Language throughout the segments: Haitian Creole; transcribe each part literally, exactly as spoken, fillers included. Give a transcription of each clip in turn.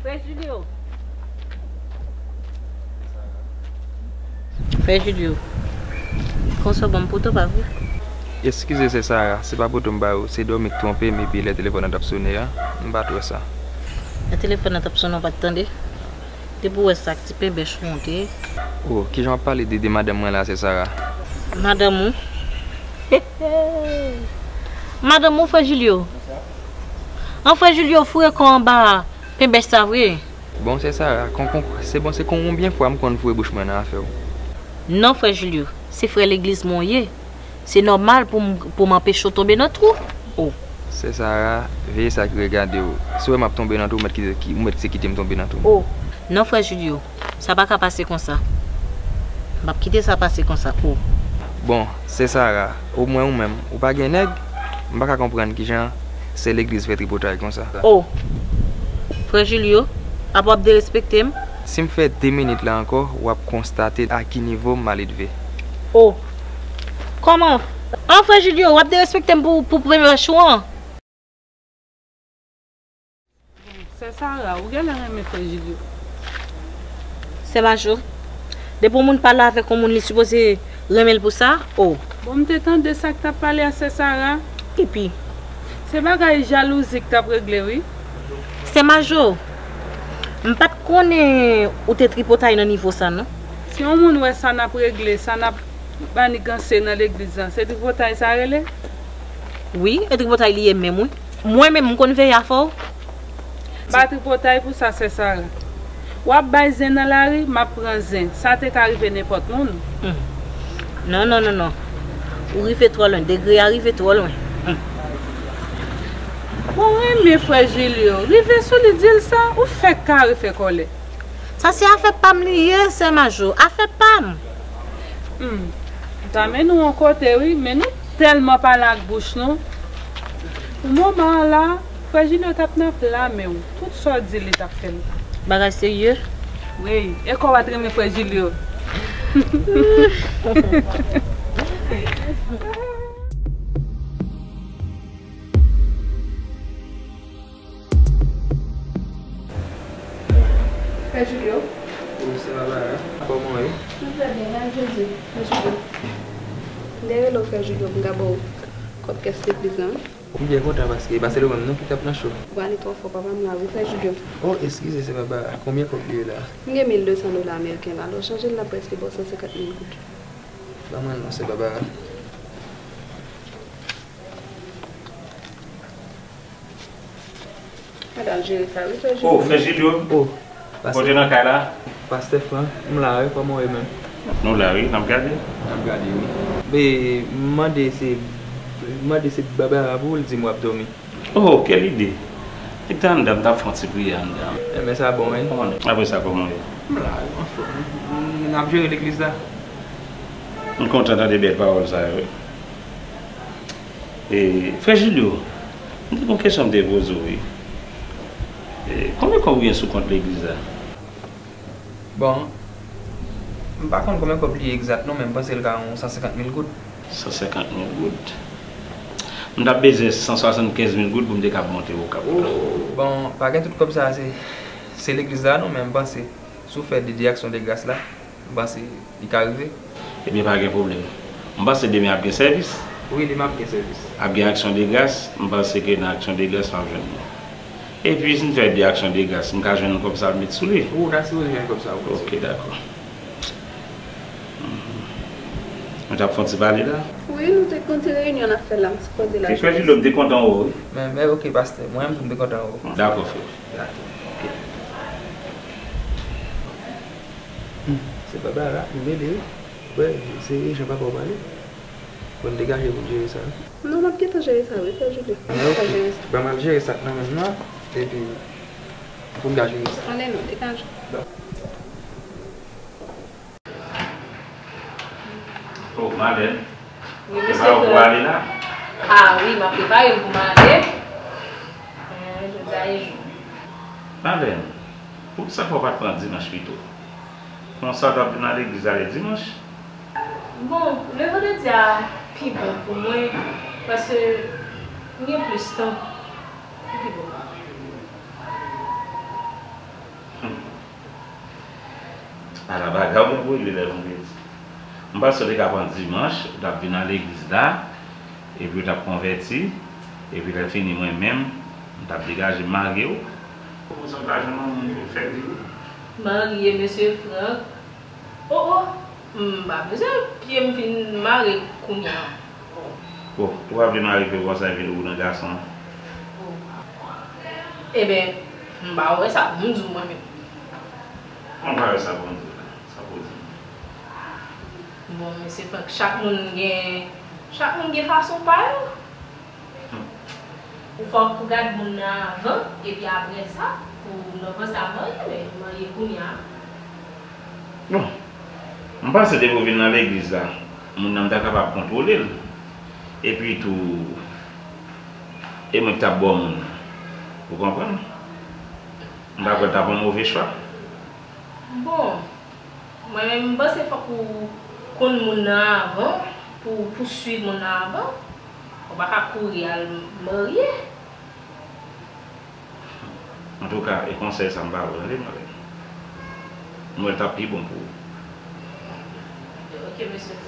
Frè Julio. Frè Julio. Konsa ban m poto pa vre? Eskize, sè Sara, se pa poto m ba ou, se dòmi k twonpe m, epi lè telefòn nan t ap sone a, m pa t wè sa. Lè telefòn nan t ap sone, w pa t tande? Depi w wè sa, ak ti penbèch ou monte. Oh, kijan w ap pale de, de madanm mwen la, sè Sara? Madanm ou? Madanm ou, frè Julio? An, frè Julio foure kò anba penbèch sa vre. Bon, sè Sara, kon, kon, se bon, se kon yon byen fwa m konn foure bouch mwen nan afè w. Non, frè Julio, se frè legliz mwen w ye. Se nòmal pou m, pou m anpeche w tonbe nan twou. Oh. Sè Sara, veye sa ki regade w. Si w wè m ap tonbe nan twou, ou mèt kite, ki, ou mèt se kite m tonbe nan twou. Oh. Non, frè Julio, sa pa ka pase konsa. M p ap kite sa pase konsa. Oh. Bon, sè Sara, omwen ou menm, ou pa gen nèg? M pa ka konprann kijan sè legliz fè tripotay konsa. Oh. Frè Julio, apa w ap derespekte m? Si m fè de minit la ankò, w ap konstate a ki nivo m maledve. Oh. Kòman? An, frè Julio, w ap derespekte m pou, pou penbèch ou an? Sè Sara, ou genlè renmen frè Julio. Sè Majo, depi yon moun pale avèk yon moun, li sipoze renmen l pou sa? Oh. Bon, m te tande sa k t ap pale a sè Sara. Epi? Se bagay jalouzi k t ap regle, wi. Sè Majo, m pa t konnen ou te tripotay nan nivo sa, non. Si yon moun wè sa n ap regle, sa n ap maniganse nan legliz lan, se tripotay sa rele? Wi, e tripotay li ye menm, wi. Mwen menm, m konn veye afè w. Pa tripotay pou sa, sè Sara. W ap bay zen nan lari, m ap pran zen. Sa te ka rive nenpòt moun. Hmm. Non, non, non, non. Ou rive twò lwen. Degre a rive twò lwen. Hmm. Bon, renmen frè Julio. Rive sou li, di l sa, ou fèk kare fè kòlè. Sa se afè pa m li ye, sè Majo. Afè pa m. Hmm. M ta mennen w yon kote, wi, men nou tèlman pale ak bouch nou. Pou moman an la, frè Julio t ap nan pla men w. Tout sa w di, li t ap fè l. Bagay serye? Wi, e kò w pa t renmen frè Julio? Frè Julio. Wi, sè Barbara. Kòman w ye? Mwen trè byen, la, Jezi. Frè Julio. M te rele w, frè Julio, pou m ka ba w kòb kès legliz lan. M byen kontan paske pa se li menm non ki t ap nan cho. Ou pale twò fò, papa m la, wi, frè Julio. Oh, eskize, sè Barbara. Konbyen kòb li ye la? M gen mil de san dola ameriken la, alò chanje l la prèske ba w san senkant mil goud. Ban mwen l non, sè Barbara. Gad al jere sa, wi, frè Julio. Oh, frè Julio. Oh, pastè. Bon, w te nan kay la? Pastè Frank, m la, wi, kòman w ye menm? Nou la, wi, n ap gade. N ap gade, wi. Men, m mande se, m mande se Barbara pou l di m w ap dòmi. Oh, kèl ide. Li t anndan, m t ap fè yon ti priyè anndan. Enben, sa bon, wi. Apre sa, kòman w ye? M la, wi, anfòm. N ap jere legliz la. M kontan tande bèl pawòl sa yo, wi. E, frè Julio, m te gen yon kesyon m te poze w, wi. E, konbyen kòb ou gen sou kont legliz la? Bon, m pa konn konbyen kòb li ye egzat non, men m panse l ka yon san senkant mil goud. San senkant mil goud. M t ap bezwen san swasannkenz mil goud pou m te ka monte Okap la. Bon, pa gen tout kòb sa a, se, se legliz la non, men m panse, si w fè de, de aksyon de gras la, m panse li ka rive. Ebyen, pa gen pwoblèm. M panse demen ap gen sèvis. Wi, demen ap gen sèvis. Ap gen aksyon de gras, m panse ke nan aksyon de gras m ap jwenn nou. Epi, si n fè de aksyon de gras, m ka jwenn kòb sa m met sou li. Wi, ou ta sipoze jwenn kòb sa, wi. Ok, dakò. Mhm. Nou t ap fè yon ti pale la? Wi, nou te gen yon ti reyinyon n ap fè la, m sipoze la. Frè Julio, m te kontan wè w, wi. Men, men, ok, pastè, mwen menm tou m te kontan wè w. Dakò, frè. Dakò, ok. Hmm, se pa bagay la, m rele wi. Wè, se jan papa w pale. Bon, degaje pou m jere sa. Non, m ap gentan jere sa, wi, frè Julio. M ap jere sa. Ban m al jere sa k nan men m nan, epi pou m ka jere sa. Ale non, degaje. Oh, Marlène. Wi, mesye. Prepare w pou ale la? Ah wi, m ap prepare m pou m ale. Eh, jodi a e jou. Marlène, poukisa w pa t pran dimanch pito? Konsa w t ap vin nan legliz la lè dimanch? Bon, lè vandredi a pi bon pou mwen, paske m gen plis tan. Li pi bon. Ala bagay ou gen pou regle lè vandredi. M panse w te ka pran dimanch, ou t ap vin nan legliz la, epi w t ap konvèti, epi lè fini mwen menm, m t ap degaje m marye w. Ou konn sa w ta jwenn yon moun pou fè vini? Marye, mesye Frank. O, o, m pa bezwen pye m fin mare kounye a. Bon, ou pa vle mare pye w konsa epi ou nan gason an? Eben, m pa wè sa pou m di w mwen menm. Ou pa wè sa pou m di w la? Sa pou w di m? Bon, mesye Frank, chak moun gen, chak moun gen fason pa yo. Ou fòk ou gad moun nan avan, epi apre sa, pou nou panse a marye, men marye kounye a. Bon, m panse depi w vin nan legliz la, moun nan m ta kapab kontwole l. Epi tou, e mwen ki t ap ba w moun nan. Ou konprann? M pa kwè l t ap yon move chwa. Bon, mwen menm, m panse fòk ou konn moun nan avan, pou w pouswiv moun nan avan. Ou pa ka kouri al marye. Antouka, e konsèy sa m ba ou, tande, Marlène. M wè l t ap pi bon pou ou. Ok, mesye.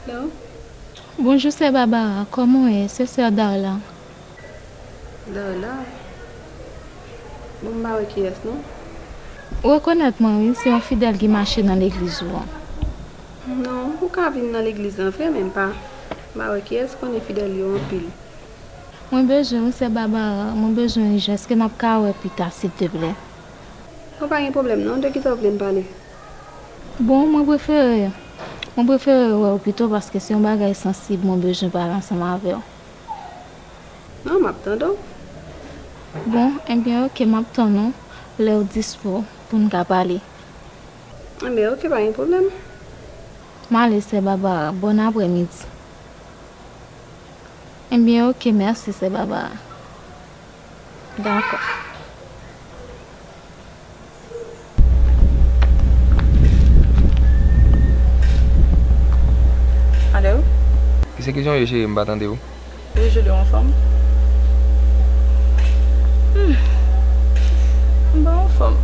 Hello? Bonjou, sè Barbara. Kòman w ye? Se sè Darla. Darla? Bon, m pa wè kiyès, non. Ou rekonèt mwen, wi. Se yon fidèl ki mache nan legliz ou an. Non, ou ka vin nan legliz lan vre, men m pa, m pa wè kiyès konnen fidèl yo anpil. Mwen bezwen w, sè Barbara, mwen bezwen w ijan. Èske n ap ka wè pita, silteplè? Bon, pa gen pwoblèm non, de kisa w vle n pale? Bon, mwen prefere, mwen prefere wè w pito paske se yon bagay sansib, mwen bezwen pale ansanm avè w. Non, m ap tande w. Bon, ebyen, oke, m ap tann ou lè w dispo pou n ka pale. Ebyen, oke, pa gen pwoblèm. M ale, sè Barbara. Bòn aprèmidi. Ebyen, oke, mèsi, sè Barbara. Dakò. Alo? Kisa, kijan w ye, cheri? M pa tande w. Wi, Julio, anfòm? Hmm. M pa anfòm.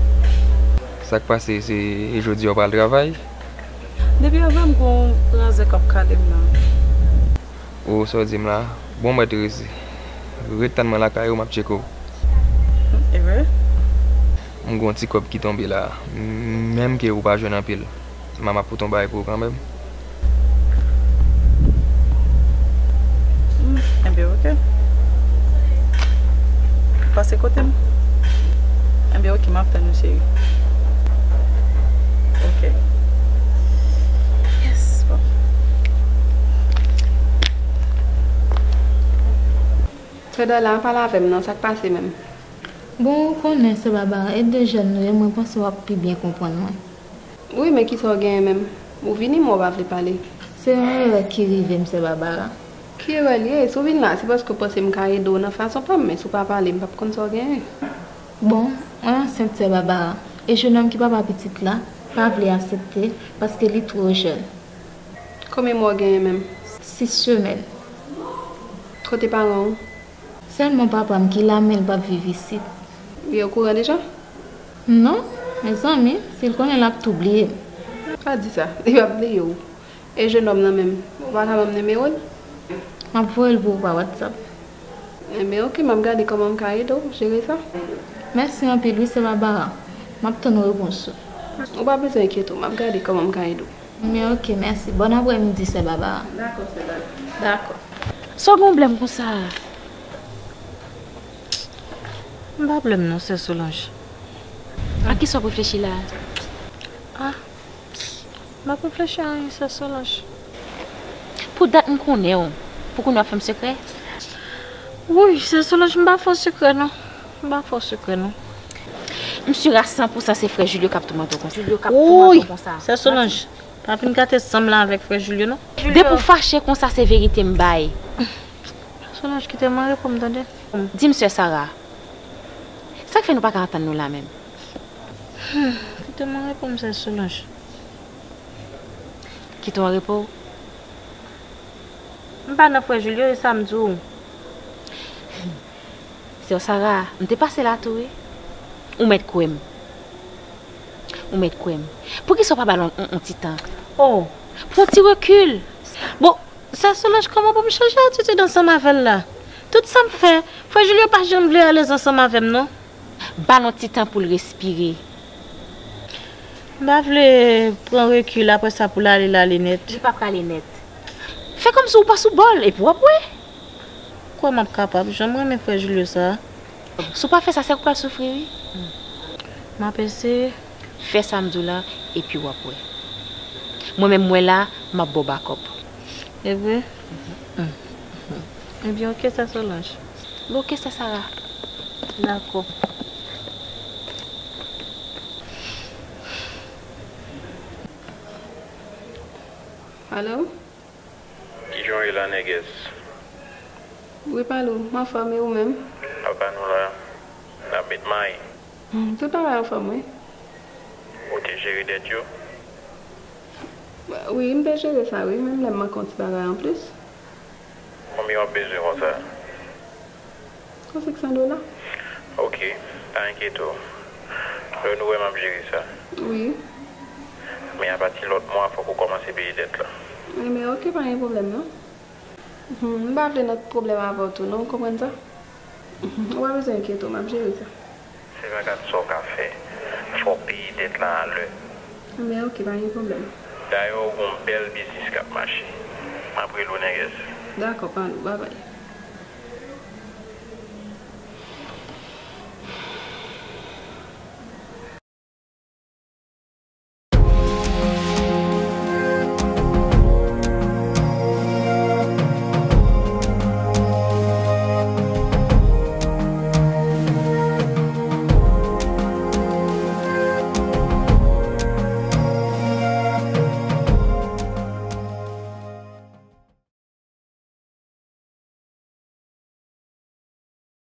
Sa k pase, se jodi a w pral travay? Depi avan m gon razè k ap kale m nan. O, sa w di m la? Bon, mwen te resi. Ret tann mwen lakay ou, m ap tcheke w. Evre? M gon ti kòb ki tonbe la. Menm ke ou pa jwenn anpil, m ap pote yon bagay pou ou kanmenm. Hmm, enben, oke. Pase kote m. Enben, oke, m ap tann ou, cheri. Oke. Yes, bon. Sè Darla, pale avè m non, sa k pase menm? Bon, ou konnen, sè Barbara, e de jèn nou ye, mwen panse w ap pi byen konprann mwen. Wi, men kisa w genyen menm? Ou vini, men w pa vle pale. Se yon erè ki rive m, sè Barbara. Ki erè l ye? Si w vin la, se paske w panse m ka ede w nan fason pa m, men si w pa pale, m p ap konn sa w genyen. Bon, mwen ansent, sè Barbara, e jennonm ki papa pitit la pa vle aksepte paske li twò jèn. Konbyen mwa w genyen menm? Sis semèn. Kote paran w? Sèlman papa m ki la, men l p ap viv isit. Li okouran deja? Non, mezanmi, si l konnen, l ap tou bliye m. Pa di sa, li p ap bliye w. E jennonm nan menm, ou pa ka ban m nimewo l? M ap voye l pou ou pa WhatsApp. Enben, oke, m ap gade kòman m ka ede w jere sa. Mèsi anpil, wi, sè Barbara. M ap tann repons ou. Ou pa bezwen enkyete w, m ap gade kòman m ka ede w. Men oke, mèsi. Bòn aprèmidi, sè Barbara. Dakò, sè Barbara. Dakò. Sa w gen yon blèm konsa? M pa blèm non, sè Solange. A kisa w ap reflechi la? Ah, m ap reflechi a anyen, sè Solange. Pou dat m konnen w, pou kounye a w ap fè m sekrè? Wi, sè Solange, m pa fè w sekrè non. M pa fè w sekrè non. M si a san pousan se frè Julio k ap toumante w konsa. Julio k ap toumante w konsa. Sè Solange, pa vin gate san m lan avèk frè Julio non. Depi w fache konsa, se verite m bay. Solange, kite m an repo m, tande. Di m, sè Sara, sa k fè nou pa ka antann nou la menm? Hmm, kite m an repo m, sè Solange. Kite w an repo w? M pa nan frè Julio, e sa m di w. Sè Sara, m te pase la tou, wi. Ou mèt kwè m. Ou mèt kwè m. Poukisa w pa ba l on, on, on ti tan? Oh, pran ti rekil. Bon, sè Solange, kòman pou m chanje atitid ansanm avè l la? Tout sa m fè, frè Julio pa janm vle alèz ansanm avè m, non. Ba l on ti tan pou l respire. M pa vle pran rekil, apre sa pou l ale, l ale nèt. Li p ap prale nèt. Fè kòmsi w pa sou bò l, epi w ap wè. Kwè m ap kapab, jan m renmen frè Julio sa. Si w pa fè sa, sèk ou pral soufri, wi. M ap eseye. Fè sa m di w la, epi w ap wè. Mwen menm, mwen la, m ap ba w bakòp. E vre? Ebyen, oke, sè Solange. Bon, oke, sè Sara. Dakò. Alo? Kijan w ye la, nègès? Wi, Palou, m anfòm, e ou menm? Apa nou la, n ap met may. Hmm, tout bagay anfòm, wi. Ou te jere dèt yo? Wi, m te jere sa, wi, menm lè m manke yon ti bagay anplis. Konbyen w ap bezwen konsa? Yon senk san dola. Oke, pa enkyete w. Lè nou wè m ap jere sa. Wi. Men apati lòt mwa, fòk ou kòmanse peye dèt la. Enben, oke, pa gen pwoblèm, non. Hmm, m pa vle nan pwoblèm avè w tou, non, ou konprann sa? Ou pa bezwen enkyete w, m ap jere sa. Se pa gad sa w ka fè. Fò w peye dèt la alè. Enben, oke, pa gen pwoblèm. Dayè, w gon bèl biznis k ap mache. M ap rele w, nègès. Dakò, Palou, babay.